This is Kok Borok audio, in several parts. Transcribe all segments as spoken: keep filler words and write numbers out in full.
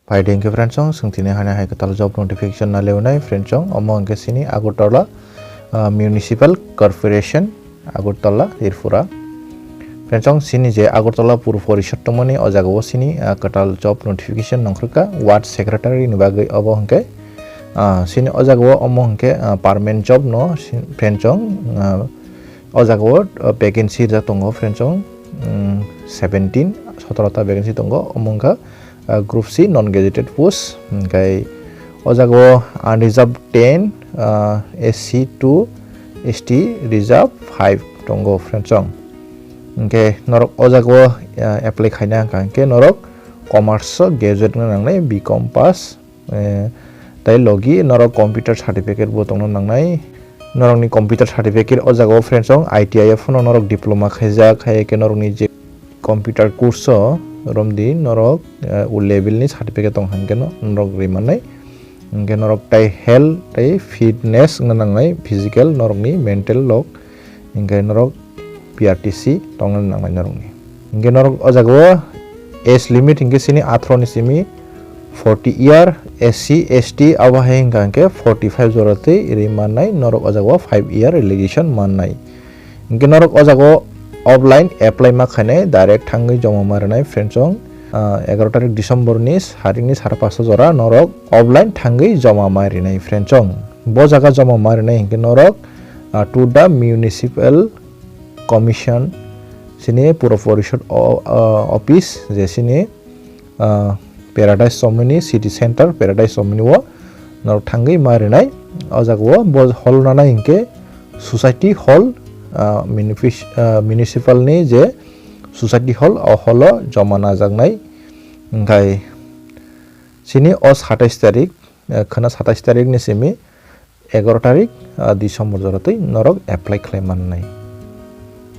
Phaidi hwnkhe friends chwng, chwng tini hani hai kwtal job notification na lewnai friends chwng, omo hwnkhe chini Agartala, ah, Municipal Corporation, Agartala, Tripura. Friends chwng, chini je Agartala Pur Porishad tongmani o jagao chini, ah, kwtal job notification nongkhrwkha ward secretary ni bagwi, obo hwnkhe, ah, chini o jagao omo hwnkhe, ah, permanent job no si-, friends chwng, ah, O jagao, uh, vacancy rijak tongo, friends chwng, um, seventeen, sotoro ta vacancy tongo, omo wngkha, uh, Group C non gazetted post, hwnkhe o jagao unreserved ten, uh, S C two, S T reserve five tongo, friends chwng. Hwnkhe norok o jagao, uh, apply khaina hwnkha hwnkhe norok commerce o graduate wngna nangnai, B com pass, Eh, tai logi norok computer certificate bo tongna nangnai. Norokni computer certificate o jagao, friends chwng, I T I o phano norok diploma khaijak, hai khe norokni je computer course o romdi norok, eh, o level ni certificate tong hwnkhe no norok rimannai. Hwnkhe norok tai health tai fitness wngna nangnai, physical norokni mental lok. Hwnkhe norok P R T C tongna nangnai norokni. Hwnkhe norok o jagao age limit hwnkhe chini atharo ni simi forty year, S C, S T abo hai hwnkha hwnkhe forty five jora twi ri mannai, norok o jagao five year relaxation mannai. Hwnkhe norok o jagao offline apply ma khainai, direct thangwi joma ma rwnai, friends chwng, ah, egaroh tarik December ni sarik ni sara pasto jora norok offline thangwi joma ma rwnai, friends chwng. Bo jaga joma ma rwnai hwnkhe norok, ah, to the municipal commission, chini Pura Porishad o-, o-, office, je chini, ah, Paradise Chowmini, city center Paradise Chowmini o norok thangwi ma rwnai. O jagao bo hall nanai hwnkhe society hall, ah, munifis-, ah, municipal ni je society hall, o hall o joma najaknai. Hwnkhe chini o satais tarik, eh, khwna satais tarik ni simi egaroh tarik, ah, December jora twi norok apply khlai mannai.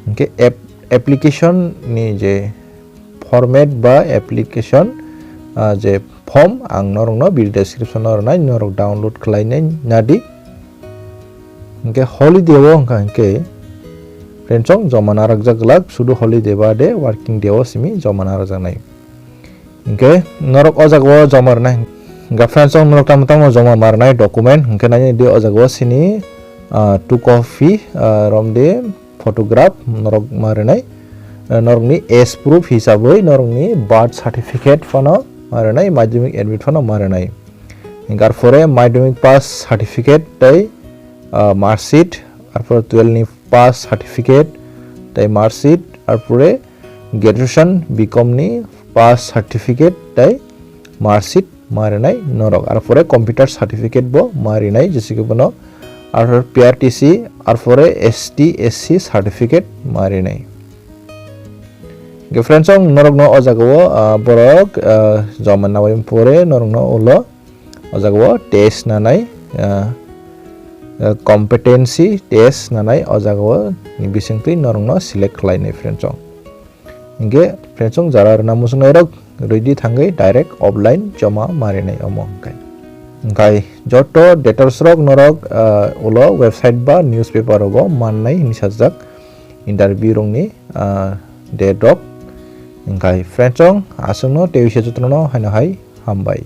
Hwnkhe app-, application ni je format ba application, ah, je form ang norokno video description o rwnai, norok download khlainai nadi. Hwnkhe holiday o wngkha hwnkhe friends chwng joma narakjak glak, sudu holiday ba de working day o simi joma narakjaknai. Hwnkhe norok o jagao joma rwnai. Hwnkhe friends chwng norok tamo tamo joma ma rwnai document, hwnkhe nai di o jagao chini, ah, two copy, ah, romdi photograph norok ma rwnai. Ah, norokni age proof hisabwi norokni birth certificate phano ma rwnai, madhyamik admit phano ma rwnai. Hwnkhe arpore madhyamik pass certificate tei, ah, mark sheet, arpore twelve ni pass certificate tei mark sheet, arpore graduation B com ni pass certificate tei mark sheet ma rwnai norok, arpore computer certificate bo ma rwnai, jese khe bono, arpore P R T C, arpore S T, S C certificate ma rwnai. Hwnkhe friends chwng norokno o jagao, ah, borok, ah, joma nabai pore norokno ulo o jagao test nanai, ah, ah, competency test nanai o jagao ni bisingtwi norokno select khlainai friends chwng. Hwnkhe friends chwng jara rwna muchungnai rok ready thangwi direct offline joma ma rwnai omo hwnkhe. Hwnkhe joto details rok norok, ah, ulo website ba newspaper rogo mannai hinwi sajak interview rokni, ah, date rok. Hwnkhe friends chwng aswkno tei jotono haino hai hambai.